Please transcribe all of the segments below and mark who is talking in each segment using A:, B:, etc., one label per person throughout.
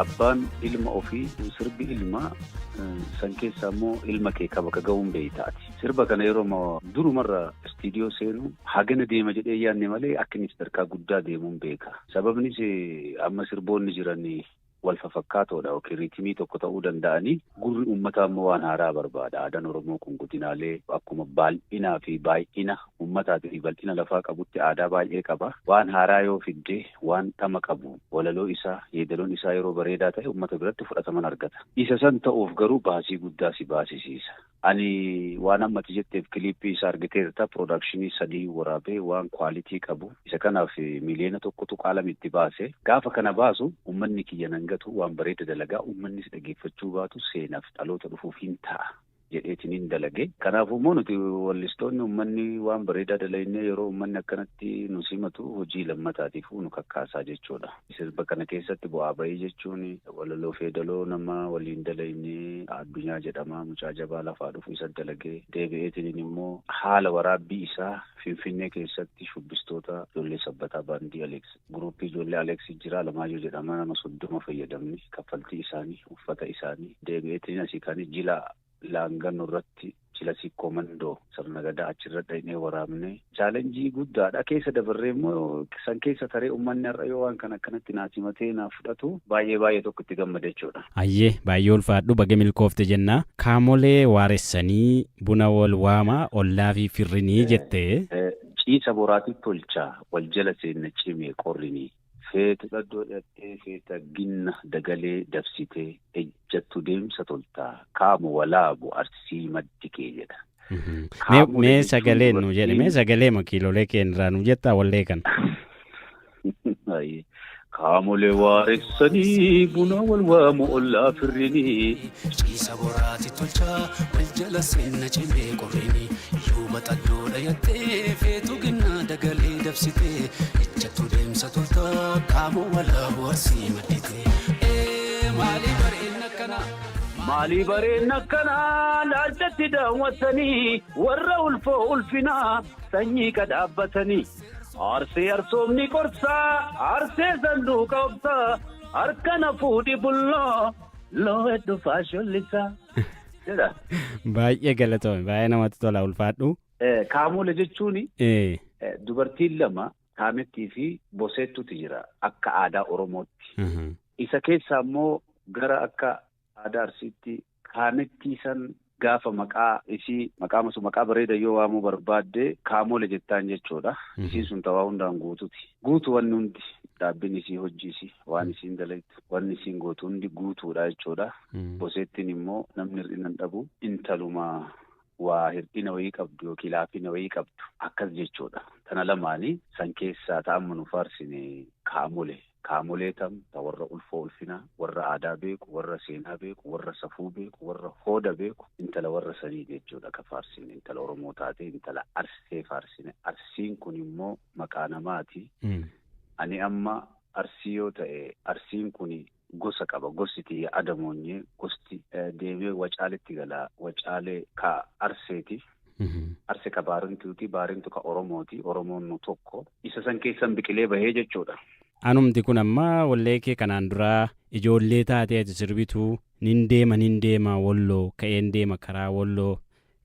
A: Abbaan ilma ofii sirbi ilmaa san keessaa immoo ilma kee kaba ka ga'uun beeytaati. Sirba kana yeroo durumarra istiidiyoo seenu hagana deema jedhee yaadne malee akka inni sadarkaa guddaa deemuun beeka. Sababnis amma sirboonni jiran wal fafakkaatoodha yookiin riitimii tokko ta'uu danda'anii gurri uummataa immoo waan haaraa barbaada. Aadaan Oromoo kun godinaalee akkuma bal'inaa fi baay'ina uummataatii fi bal'ina lafaa qabutti aadaa baay'ee qaba. Waan haaraa yoo fidde waan dhama qabu walaloo isaa yeedaloon isaa yeroo bareedaa ta'e uummata biratti fudhataman argata. Isa san ta'uuf garuu baasii guddaa si baasisiisa. Ani waan ammati jetteef kiliippii isaa argiteerta piroodakshinii 3 waraabee waan kwaalitii qabu isa kanaaf 1.2 miliyoona itti baase. Gaafa kana baasu uummanni kiyya nan gatu waan bareeda dalagaa uummannis dhageeffachuu baatu seenaaf dhaloota dhufuuf hin ta'a jedheetiin hin dalage. Kanaafuu immoo nuti wallistoonni uummanni waan bareedaa dalagnee yeroo uummanni akkanatti nu simatu hojii lammataatiif nu kakkaasaa jechuudha. Sirba kana keessatti bu'aa bahii jechuun walaloo feedaloo nama waliin dalagnee addunyaa jedhama mucaa jabaa lafaa dhufu isa dalagee deebi'eetiin immoo haala waraabbii isaa Finfinnee keessatti shubbistoota ijoollee sabbataa baandii Aleeks guruppii ijoollee Aleeks jira Alamaayyoo jedhama nama 30 fayyadamni kaffaltii isaanii uffata isaanii deebi'eetiin asii kaanii jila laangannoo irratti jila sikkoo mandoo sirna gadaa achirra dhaqnee waraabne chaalenjii guddaadha keessa dabarree immoo san keessa taree uummanni har'a yoo waan kana akkanatti naa simatee naa fudhatu baay'ee baay'ee tokko itti gammada jechuudha.
B: Ayyee baay'ee ulfaadhu baga milkoofte jenna. Kaamolee waaressanii buna wal waama ollaa fi firrinii jette.
A: Ciisa boraatii tolchaa wal jala seenna cimee qorrinii. Feetu dhaddoo dhattee feeta ginna dagalee dabsitee ejjattu deemsa toltaa kaamu walaabu arsii maddi kee jedha.
B: Mee sagalee nu jedhe mee sagalee makiilolee keenirraa nu jettaa wallee kana.
A: Kaamolee waaressanii buna wal waamu ollaa firrinii.
C: Ciisa boraati tolchaa wal jala seenna cimee qorrinii. Yuuba xaddoo dhayattee feetu ginnaa dagalee dabsitee ejjattu deemsa toltaa kaamoo walaabu arsii madditee. Maalii bareenna akkanaa?
A: Maalii bareenna akkanaa laalchatti daawwatanii warra ulfoo ulfinaa sanyii kadhaabbatanii. Arsee arsoomni qorsaa arsee sanduuqa obsaa harka na fuudhi bulloo loo dhufaa shollisaa. Jedha.
B: Baay'ee galatoome baay'ee namatti tola ulfaadhu.
A: Kaamolee jechuun dubartiin lama kaamettii fi boseettutu jira akka aadaa Oromootti. Isa keessaa immoo gara akka aadaa Arsiitti kaamettii san gaafa maqaa isii maqaa bareeda yoo waamuu barbaadde kaamolee jettaan jechuudha. Isiin sun tawaa hundaan guututi. Guutu wanni hundi dhaabbin isii hojii isii waan isiin dalagdu wanni isiin gootu hundi guutuudha jechuudha. Boseettiin immoo namni hir'ina hin dhabu intaluma waa hir'ina wayii qabdu yookiin laafina wayii qabdu akkas jechuudha. Tana lamaanii san keessaa ta'amma nu faarsine kaamolee. Kaamolee tam ta warra ulfoo ulfinaa, warra aadaa beeku, warra seenaa beeku, warra safuu beeku, warra hooda beeku, intala warra sanii jechuudha ka faarsine. Intala Oromoo taate intala Arsee faarsine. Arsiin kun immoo maqaa namaati. Ani amma Arsii yoo ta'e Arsiin kun gosa qaba. Gosti tiyya Adamoonyee gosti deemee Wacaaletti gala. Wacaalee ka Arseeti. Arse ka Baarintuuti. Baarintu ka Oromooti. Oromoon nu tokko. Isa san keessan biqilee bahee jechuudha.
B: Anumti kun amma wallee kee kanaan duraa ijoollee taatee ati sirbituu nin deema walloo ka'een deema karaa walloo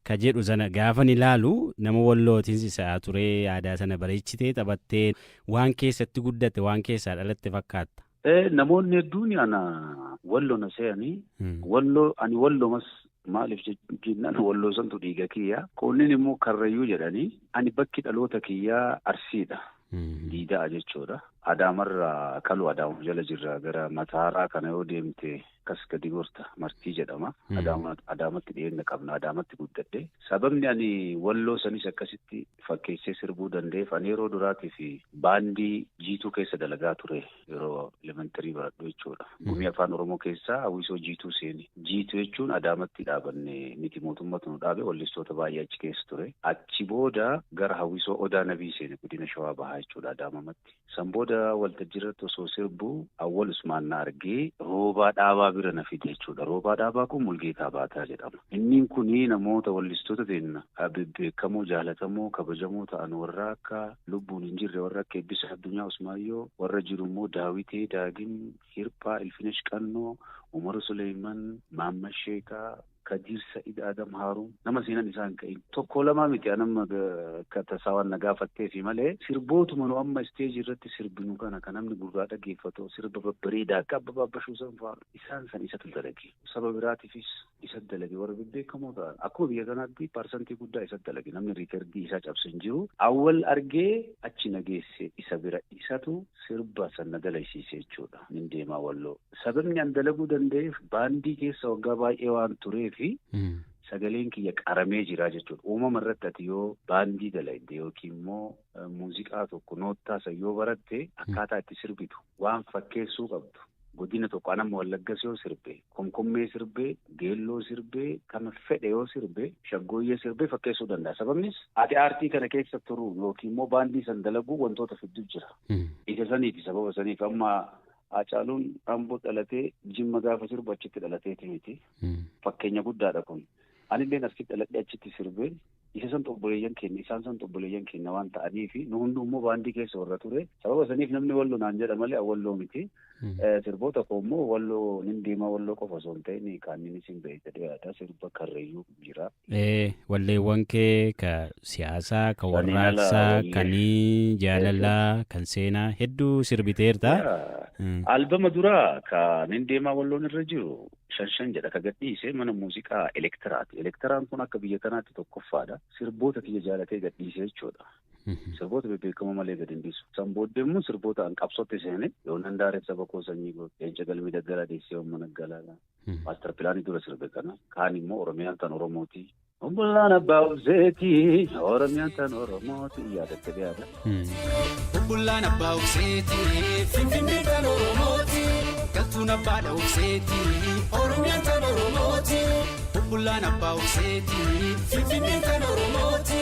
B: ka jedhu sana gaafa ni ilaalu nama wallootiin si sa'aa turee aadaa sana bareechitee taphattee waan keessatti guddatte waan keessaa dhalatte fakkaatta.
A: Namoonni hedduun ana walloo na se'anii walloo ani walloomas maaliif jennaan walloo santu dhiiga kiyya. Kunneen immoo karrayyuu jedhanii ani bakki dhaloota kiyyaa Arsiidha. Diidaa jechuudha. Adaamarraa kaluu Adaama jala jirra gara Mataaraa kana yoo deemte akkas gadi gorta Martii jedhama. Adaamatti dhiyeenya qabna. Adaamatti guddadhe. Sababni ani walloo sanis akkasitti fakkeessee sirbuu danda'eef ani yeroo duraatii fi baandii jiituu keessa dalagaa ture yeroo elementarii baradhu jechuudha. Gumii afaan Oromoo keessaa hawwisoo jiituu seeni. Jiituu jechuun Adaamatti dhaabanne miti mootummatu nu dhaabe wallistoota baay'ee achi keessa ture. Achi booda gara hawwisoo Odaa Nabii seene godina Shawaa Bahaa jechuudha Adaamamatti. San booda booda waltajjii irratti osoo sirbu Awwal Usmaan na argee Roobaa Dhaabaa bira na fide jechuudha. Roobaa Dhaabaa kun Mulgeetaa Baataa jedhama. Inni kuni namoota wallistoota teenna bebbeekamoo, jaalatamoo, kabajamoo ta'an warra akka lubbuun hin jirre warra akka Eebbisaa Addunyaa Usmaayyoo, warra jiru immoo Daawitee Daagim, Hirphaa, Ilfinesh Qannoo, Umar Suleeman, Maamma Sheekaa, Kadir Sa'id Adam Haaruun nama seenan isaan ka'in tokko lamaa miti anamma akka tasaa waan na gaafatteefi malee sirbootuma nu amma isteejii irratti sirbinu kana kan namni gurraa dhaggeeffatu sirba babbareedaa akka Abbabaa Abbashuu san fa'aa isaan san isatu dalage. Saba biraatiifis isa dalage warra bebbeekamoo ta'an akkuma biyya kanaatti parsantii guddaa isa dalage namni riikardii isaa cabse hin jiru. Awwal argee achi na geesse isa bira isatu sirba san na dalaysiise jechuudha. Nin deemaa Walloo. Sababni an dalaguu danda'eef baandii keessa waggaa baay'ee waan tureefi sagaleen kiyya qaramee jira jechuudha. Uumama irratti ati yoo baandii dalagde yookiin immoo muuziqaa tokko noottaa san yoo baratte akkaataa itti sirbitu waan fakkeessuu qabdu. Godina tokko anamma Wallaggas yoo sirbe, Komkommee sirbe, Geelloo sirbe, kan fedhe yoo sirbe, Shaggooyyee sirbe fakkeessuu danda'a. Sababnis ati aartii kana keessa turuu yookiin immoo baandii san dalaguu wantoota fidduu jira. Isa saniiti sababa saniif amma Haacaaluun Amboo dhalatee Jimma gaafa sirbu achitti dhalateeti miti. Fakkeenya guddaadha kun. Anilleen asitti dhaladhee achitti sirbee isa san obboleeyyan keenya isaan san obboleeyyan keenya waan ta'aniifi nu hunduu immoo baandii keessa warra ture. Sababa saniif namni Walloo naan jedha malee Walloo miti. Sirboota koo immoo Walloo nin deemaa Walloo qofa osoo hin ta'in kaanninis hin beekta dhiyaata sirba Karrayyuu jira.
B: Walleewwan kee ka siyaasaa, ka warraaqsaa, kan jaalalaa, kan seenaa hedduu sirbiteerta.
A: Albama duraa ka nin deemaa Walloon irra jiru shan shan jedha ka gadhiise mana muuziqaa Elektiraati. Elektiraan kun akka biyya kanaatti tokkoffaadha. Sirboota kiyya jaalatee gadhiise jechuudha. Sirboota bebbeekamoo malee gad hin dhiisu. San booddee immoo sirboota an qabsootti seene yoo nan daareef saba koo sanyii koo leenca galmi daggalaa deessee yommuu naggalaadha. Maastar pilaanii dura sirbe kana. Kaan immoo Oromiyaan tan Oromooti. Obbolaan abbaa obseeti Oromiyaan tan Oromooti yaadatte dhiyaata.
C: Obbolaan abbaa obseeti Finfinnee tan Oromooti. Galtuun abbaadha obseeti Oromiyaan tan Oromooti. Obbolaan abbaa obseeti Finfinnee tan Oromooti.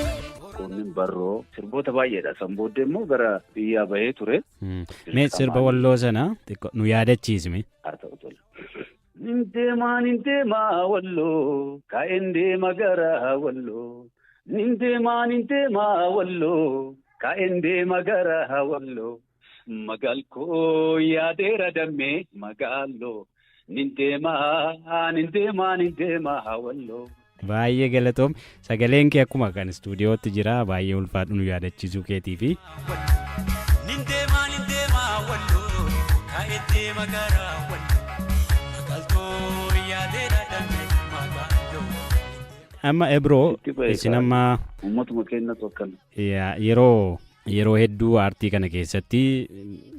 A: Koonnin barroo sirboota baay'eedha. San booddee immoo gara biyyaa bahee ture.
B: Mee sirba Walloo sana xiqqoo nu yaadachiisme.
A: Haa ta'u tola. Nin deemaa nin deemaa Walloo ka'een deema gara Walloo. Nin deemaa nin deemaa Walloo ka'een deema gara Walloo. Magaalkoo yaadeera dammee magaaloo. Nin deemaa nin deemaa nin deemaa Walloo.
B: Baay'ee galatoom. Sagaleen kee akkuma kan istuudiyootti jira. Baay'ee ulfaadhu nu yaadachiisuu keetiifi.
C: Nin deemaa nin deemaa Walloo ka'een deema gara Walloo. Magaaltoo yaadeera dammee magaaloo.
B: Amma Ebroo
A: Itti ba'e
B: isin amma
A: Uummatuma keenyatu akkana.
B: Yeroo hedduu aartii kana keessatti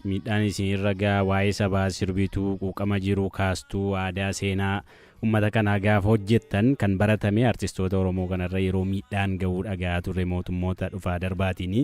B: miidhaan isin irra ga'a waa'ee sabaa sirbituu quuqama jiru kaastuu aadaa seenaa uummata kanaa gaafa hojjettan kan baratame artistoota Oromoo kanarra yeroo miidhaan ga'uu dhaga'aa turre mootummoota dhufaa darbaatiin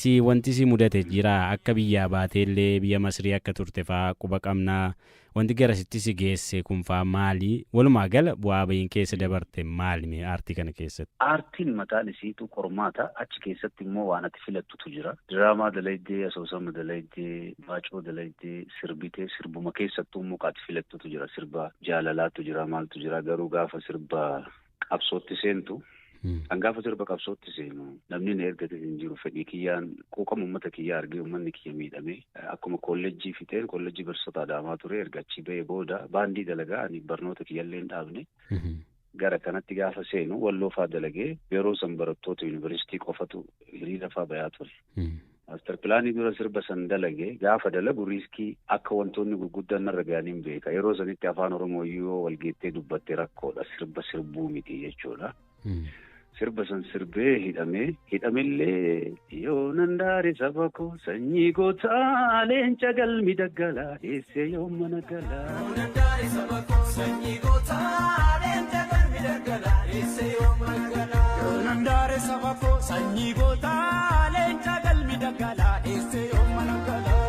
B: si wanti si mudate jira akka biyyaa baateellee biyya Masrii akka turte fa'aa quba qabnaa wanti garasitti si geesse kun fa'aa maali walumaa gala bu'aa bahiin keessa dabarte maali aartii kana keessatti?
A: Aartiin mataan isiitu qormaata achi keessatti immoo waan ati filattutu jira. Diraamaa dalaydee, asoosama dalaydee, baacoo dalaydee, sirbitee sirbuma keessattuu immoo ati filattutu jira. Sirba jaalalaatu jira maaltu jira garuu gaafa sirba qabsootti seentu An gaafa sirba qabsootti seenu namni na ergate hin jiru fedhii kiyyaan quuqama uummata kiyyaa argee uummanni kiyya miidhame akkuma kolleejjii fixeen kolleejjii barsiisota Adaamaa ture erga achii ba'ee booda baandii dalagaa ani barnoota kiyyallee hin dhaabne gara kanatti gaafa seenu Walloo faa dalagee yeroo san barattoota yuunivarsiitii qofatu hiriira faa bayaa ture. Maastar pilaanii dura sirba san dalage gaafa dalagu riiskii akka wantoonni gurguddaan narra ga'an hin beeka. Yeroo sanitti afaan Oromoo yoo walgeettee dubbatte rakkoodha sirba sirbuu miti jechuudha. Sirba san sirbee hidhamee hidhamillee yoo nan daare saba koo sanyii gootaa leenca galmi daggalaa dheessee yoo mana galaa.
C: Nan daare saba koo sanyii gootaa leenca galmi daggalaa dheessee yoo mana galaa. Nan daare saba koo sanyii gootaa leenca galmi daggalaa dheessee yoo mana galaa.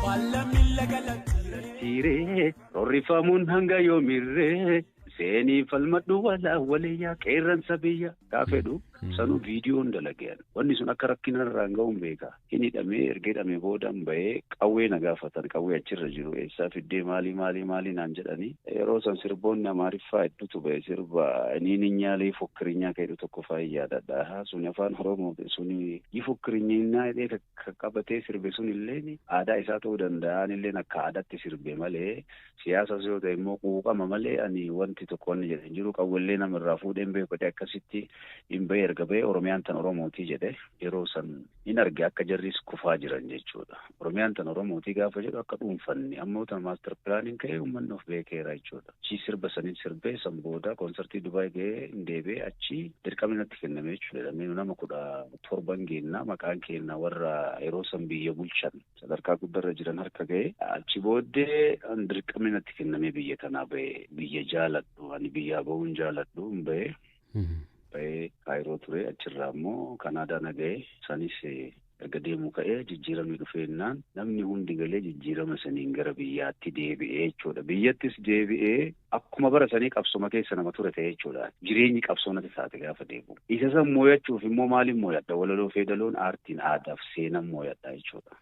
C: Baala miila galatti.
A: Tiiree rorrifamuun hanga yoomirree. Seenii falmadhu walaa waliyyaa qeerransa biyya gaafedhu sanuu viidiyoon dalageen. Wanni sun akka rakkina irraan ga'uun beeka. Inni hidhamee erga hidhamee boodaan bahee qawwee na gaafatan qawwee achirra jiru eessaa fiddee maalii maalii maalii naan jedhanii yeroo san sirboonni Amaariffaa hedduutu bahe sirba iniinyaalee fokkirinyaa kan jedhu tokko fa'aa yaadadha. Suni afaan Oromoo suni fokkirinyinaa jedhee qabatee sirbe sun illee aadaa isaa ta'uu danda'a. Anilleen akka aadaatti sirbe malee siyaasas yoo ta'e immoo quuqama malee ani wanti tokko wanni jedhan jiru qawwellee namarraa fuudheen beeku akkasitti hin bahe erga bahe Oromiyaan tan Oromootii jedhe yeroo san hin arge akka jarris kufaa jiran jechuudha. Oromiyaan tan Oromootii gaafa jedhu akka dhuunfanni ammoo tan maastar pilaaniin ka'ee uummanni of beekeera jechuudha. Achi sirba saniin sirbee san booda koonsartii Dubaay ga'ee hin deebi'ee achi dirqamni natti kenname jechuudha. Nama 17 geennaa maqaan keenna warra yeroo san biyya bulchan sadarkaa guddarra jiran harka ga'ee achi booddee dirqamni natti kenname biyya kanaa ba'e biyya jaaladhu ani biyyaa ba'uun jaaladhu hin ba'e. Ba'ee Kaayiroo ture achirraa immoo Kanaadaa na ga'e sanis erga deemuu ka'ee jijjiiramni dhufeennaan namni hundi galee jijjiirama saniin gara biyyaatti deebi'ee jechuudha. Biyyattis deebi'ee akkuma bara sanii qabsoma keessa nama ture ta'e jechuudha. Jireenyi qabsoo natti taate gaafa deebi'u. Isa san moo'achuuf immoo maaliin moo'adha? Walaloo feedaloon aartiin aadaaf seenan moo'adha jechuudha.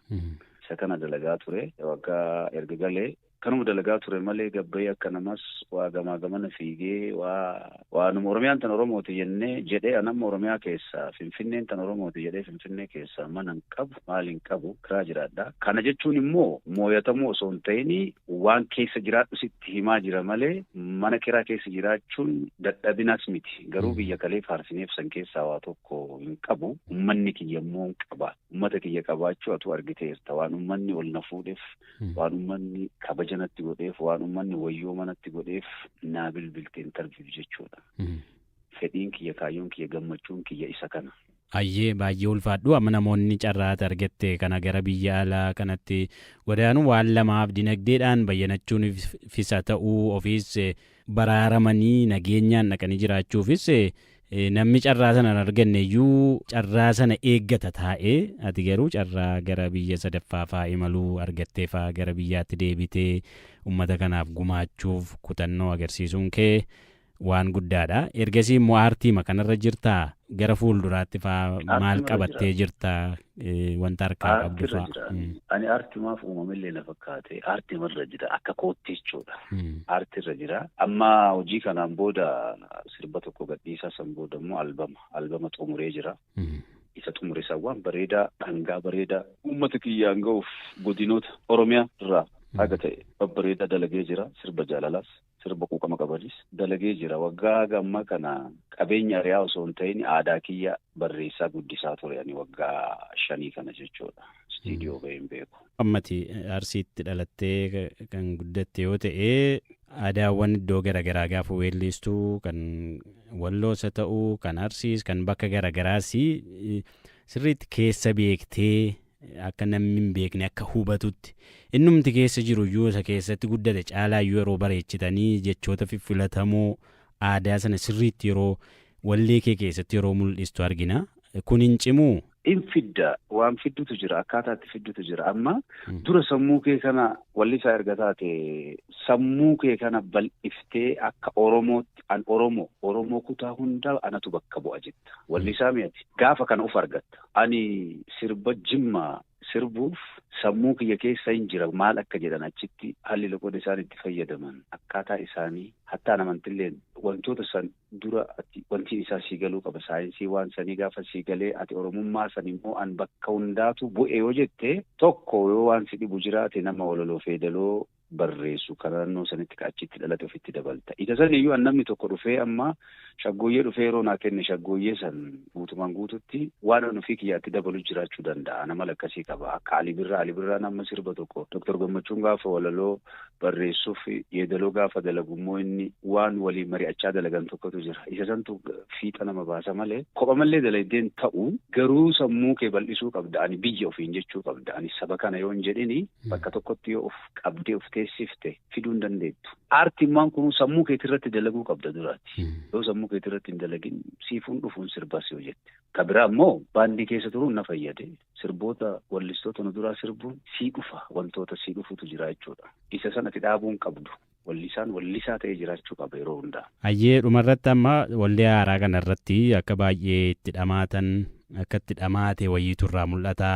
A: Isa kana dalagaa ture waggaa erga galee kanuma dalagaa ture malee gabbayee akka namas waa gamaa gamana fiigee waanuma Oromiyaan tan Oromooti jennee jedhee anamma Oromiyaa keessaa Finfinneen tan Oromooti jedhee Finfinnee keessaa mana hin qabu maal hin qabu kiraa jiraadha. Kana jechuun immoo mooyatamuu osoo hin ta'in waan keessa jiraadhu sitti himaa jira malee mana kiraa keessa jiraachuun dadhabinas miti. Garuu biyya kalee faarsineef san keessaa waa tokko hin qabu. Uummanni kiyya immoo hin qaba. Uummata kiyya qabaachuu atu argiteerta. Waan uummanni ol na fuudheef waan uummanni kabaja natti godheef waan uummanni wayyoo manatti godheef naa bilbilte intarviif jechuudha. Fedhiin kiyya kaayyoon kiyya gammachuun kiyya isa kana.
B: Ayyee baay'ee ulfaadhu amma namoonni carraata argatte kana gara biyya alaa kanatti godaanuu waan lamaaf dinagdeedhaan bayyanachuun fisa ta'uu ofiis baraaramanii nageenyaan dhaqanii jiraachuufis namni carraa sana hin arganne iyyuu carraa sana eeggata taa'ee ati garuu carraa gara biyya sadaffaa fa'aa imaluu argattee fa'aa gara biyyaatti deebitee uummata kanaaf gumaachuuf kutannoo agarsiisuun kee waan guddaadha. Ergasii immoo aartiima kanarra jirtaa gara fuulduraatti fa'aa maal qabattee jirtaa wanta harkaa qabdu fa'aa?
A: Ani aartimaaf uumamillee na fakkaate aartimarra jira akka kootti jechuudha. Aartirra jira. Amma hojii kanaan booda sirba tokko gadhiisaa san booda immoo albama xumuree jira. Isa xumure isaa waan bareedaa dhangaa bareedaa uummata kiyyaan ga'uuf godinoota Oromiyaa irraa haga ta'e babbareedaa dalagee jira sirba jaalalaas. Sirba quuqama qabanis dalagee jira. Waggaa gamma kana qabeenya ari'aa osoo hin ta'in aadaa kiyya barreessaa guddisaa ture ani waggaa 5 kana jechuudha. Istiidiyoo baheen beeku.
B: Ammati Arsiitti dhalattee kan guddatte yoo ta'e aadaawwan iddoo garaagaraa gaafa weellistuu kan Walloos haa ta'uu kan Arsiis kan bakka garaagaraas sirriitti keessa beektee akka namni hin beekne akka hubatutti innumti keessa jiru iyyuu isa keessatti guddate caalaa iyyuu yeroo bareechitanii jechoota fiffilatamoo aadaa sana sirriitti yeroo wallee kee keessatti yeroo mul'istu argina. Kun hin cimuu?
A: In fidda waan fiddutu jira akkaataa itti fiddutu jira amma dura sammuu kee kana wallisaa erga taate sammuu kee kana bal'iftee akka Oromootti an Oromoo kutaa hundaa anatu bakka bu'a jetta wallisaa mi'ati gaafa kana of argatta ani sirba Jimmaa sirbuuf sammuu kiyya keessa hin jira maal akka jedhan achitti haalli loqoda isaan itti fayyadaman akkaataa isaanii hattaa namantilleen wantoota san dura ati wanti isaa sii galuu qaba saayinsii waan sanii gaafa sii galee ati Oromummaa san immoo an bakka hundaatu bu'e yoo jette tokko yoo waan si dhibu jiraate nama walaloo feedaloo barreessu karaa naannoo sanitti achitti dhalate ofitti dabalta. Isa san iyyuu namni tokko dhufee amma shaggooyyee dhufee yeroo naa kenne shaggooyyee san guutumaan guututti waan an ofii kiyyaatti dabalu jiraachuu danda'a. Nama lakkasii qaba. Akka Ali Birraa nama sirba tokko Dr. Gammachuun gaafa walaloo barreessuuf yeedaloo gaafa dalagu immoo inni waan waliin mari'achaa dalagan tokkotu jira. Isa santu fiixa nama baasa malee kopha mallee dalaydeen ta'u garuu sammuu kee bal'isuu qabda. Ani biyya ofiin jechuu qabda. Ani saba kana yoo hin jedhini bakka tokkotti yoo of qabdee of teessifte fiduu hin dandeettu. Aartiin kun sammuu keetirratti dalaguu qabda duraati. Yoo sammuu keetirratti hin dalagin siifuun dhufuun sirbas yoo jette. Ka biraa immoo baandii keessa turuun na fayyade. Sirboota wallistoota nu duraa sirbuun sii dhufa wantoota sii dhufutu jira jechuudha. Isa sanatti dhaabuun qabdu. Wallisaan wallisaa ta'ee jiraachuu qaba yeroo hundaa.
B: Hayyee, dhumarratti amma wallee haaraa kana irratti akka baay'ee itti dhamaatan, akka itti dhamaate wayiitu irraa mul'ata.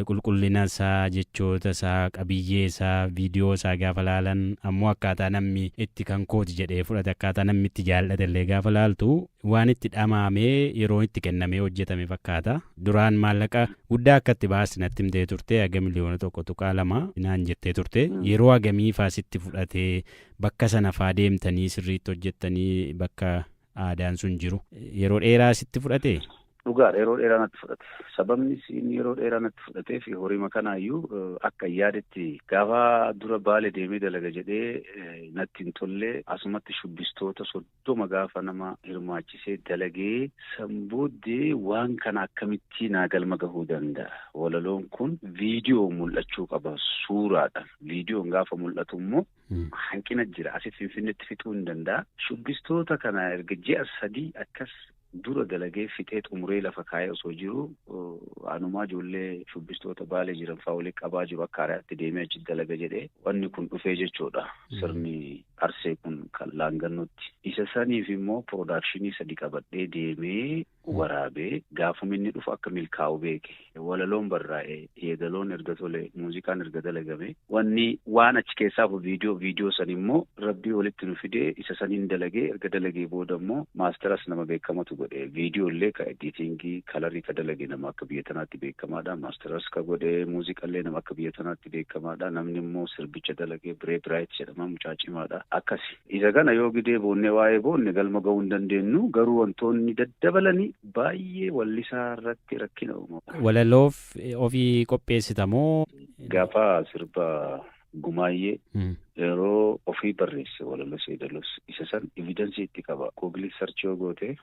B: Qulqullina isaa, jechoota isaa, qabiyyee isaa, viidiyoo isaa gaafa laalan ammoo akkaataa namni itti kan kooti jedhee fudhate, akkaataa namni itti jaallate illee gaafa laaltu waan itti dhamaamee yeroo itti kennamee hojjetame fakkaata. Duraan maallaqa guddaa akka itti baasti natti himtee turte, haga 1.2 miliyoona naan jettee turte. Yeroo hagamii faa sitti fudhatee, bakka sana faa deemtanii sirriitti hojjettanii, bakka aadaan sun jiru yeroo dheeraa sitti fudhate?
A: Dhugaadha, yeroo dheeraa natti fudhate. Sababni inni yeroo dheeraa natti fudhatee fi horiima kanaayyuu akka yaadetti gaafa dura Baale deemee dalaga jedhee natti hin tolle. Asumatti shubbistoota 30 gaafa nama hirmaachisee dalagee san booddee waan kana akkamitti naa galma gahuu danda'a? Walaloon kun viidiyoo mul'achuu qaba suuraadhaan. Viidiyoon gaafa mul'atu immoo hanqina jira. Asitti Finfinneetti fixuu hin danda'a. Shubbistoota kana erga ji'a 3 akkas dura dalagee fixee xumuree lafa kaa'ee osoo jiru, anumaa ijoollee shubbistoota Baalee jiran fa'aa walitti qabaa jiru, akka haaraatti deemee achi dalaga jedhee wanni kun dhufee jechuudha. Sirni Arsee kun kan laangannootti. Isa saniif immoo production sadi qabadhee deemee waraabee gaafuma inni dhufu akka milkaa'u beeke. Walaloon barraa'ee, yeedaloon erga tole, muuziqaan erga dalagame, wanni waan achi keessaa viidiyoo san immoo rabbii walitti nu fidee isa saniin dalagee, erga dalagee booda immoo maasteras nama beekamatu godhe. Viidiyoo illee ka editing, color ka dalage nama akka biyya tanaatti beekamaadha. Maasteras ka godhe, muuziqaallee nama akka biyya tanaatti beekamaadha. Namni immoo sirbicha dalagee Biree Biraayit jedhama, mucaa cimaadha. Akkasi. Isa kana yoo gidee boonnee waa'ee boonne galma ga'uu hin dandeenyu, garuu wantoonni daddabalanii baay'ee wallisaa irratti rakkina uumu.
B: Walaloof ofii qopheessita moo?
A: Gaafa sirba Gumaayyee yeroo ofii barreesse walaloo seedalos isa san evidence itti qaba. Google search yoo goote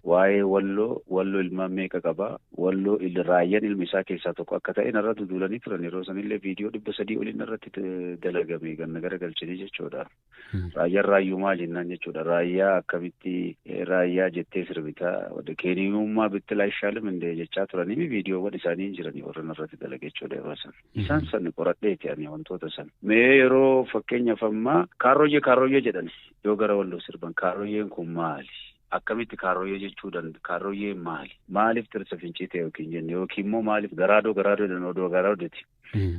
A: waa'ee Walloo, Walloo ilmaan meeqa qaba, Walloo Raayyaan ilmi isaa keessaa tokko akka ta'e narra duduulanii turan. Yeroo sanillee viidiyoo 300 oliin irratti dalagame ganna gara galchanii jechuudha. Raayyaan raayyumaa jennaan jechuudha. Raayyaa akkamitti raayyaa jettee sirbitaa keeniyummaa bitti laayishaalim indee jechaa turanii, viidiyoowwan isaanii hin jiranii warra narratti dalage jechuudha yeroo san. Isaan san qoradheeti ani wantoota san. Mee yeroo fakkeenyaaf ammaa kaarroyyee kaarroyyee jedhan yoo gara Walloo sirban, kaarroyyeen kun maali? Akkamitti kaarroyyee jechuu danda'a? Kaarroyyeen maali? Maaliif tirsa fincitee yookiin jenne, yookiin immoo maaliif garaadoo garaadoo jedhan odoo garaadooti?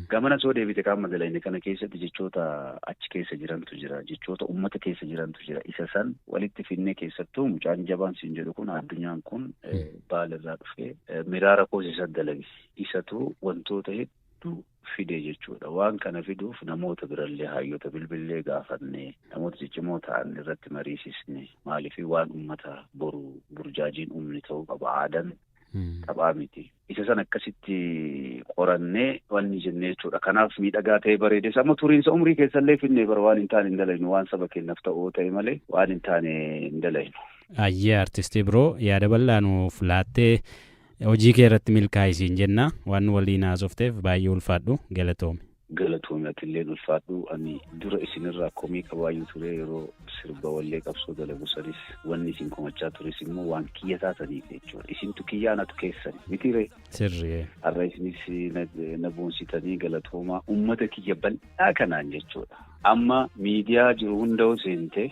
A: Gamana soo deebite qaama dalayne kana keessatti jechoota achi keessa jirantu jira. Jechoota uummata keessa jirantu jira. Isa san walitti finnee, keessattuu mucaan jabaan siin jedhu kun, addunyaan kun Baalirraa dhufee miraara koos isa dalage. Isatu wantoota hedduu fide jechuudha. Waan kana fiduuf namoota birallee hayyoota bilbillee gaafannee, namoota ciccimoo ta'an irratti mariisisne. Maaliif waan uummata boru burjaajiin uumne ta'uu qaba. Aadaan taphaa miti. Isa san akkasitti qorannee wanni jennee jechuudha. Kanaaf miidhagaa ta'ee bareedes amma turiinsa umrii keessallee finnee bara waan hin taane hin dalaynu, waan saba keenyaaf ta'uu ta'e malee waan hin taane hin dalaynu.
B: Ayyee, artistii biroo, yaada bal'aa nuuf laattee hojii kee irratti milkaa'isiin jenna. Waan waliin haasofteef baay'ee ulfaadhu, galatoomi.
A: Galatoomi, atilleen ulfaadhu. Ani dura isinirraa komii qabaayyuu ture yeroo sirba wallee qabsoo dalagu sanis, wanni isin komachaa tures immoo waan kiyya taataniif jechuudha. Isintu kiyya, anatu keessani miti ree?
B: Sirrii.
A: Har'a isinis na boonsitanii, galatoomaa ummata kiyya bal'aa kanaan jechuudha. Amma miidiyaa jiru hunda'u seente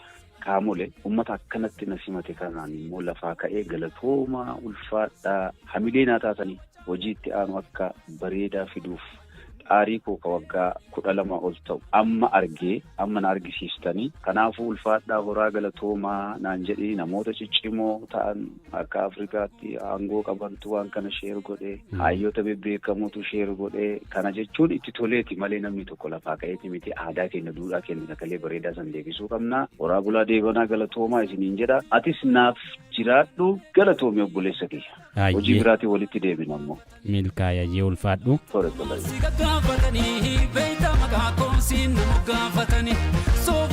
A: kaamole ummata akkanatti na simate kanaan immoo lafaa ka'ee galatoomaa, ulfaadhaa, hamilee naa taatanii hojii itti aanu akka bareedaa fiduuf xaarii koo ka waggaa 12 ol ta'u amma argee amma na argisiistanii, kanaafuu ulfaadhaa, horaa, galatoomaa naan jedhii. Namoota ciccimoo ta'an akka Afrikaatti aangoo qabantu waan kana share godhee, hayyoota bebbeekamotu share godhee. Kana jechuun itti toleeti malee namni tokko lafaa ka'eeti miti. Aadaa keenya, duudhaa keenya sagalee bareedaa san deebisuu qabna. Horaa bulaa, deebanaa, galatoomaa isiniin jedha. Atis naaf jiraadhu, galatoomi obboleessa kiyya. Hojii biraatiin walitti deebina ammoo.
B: Milkaayayyee, ulfaadhu.
A: Tole tole.
C: Si gaggaafatanii beeyta, maqaa koosiin nama gaafatanii soof.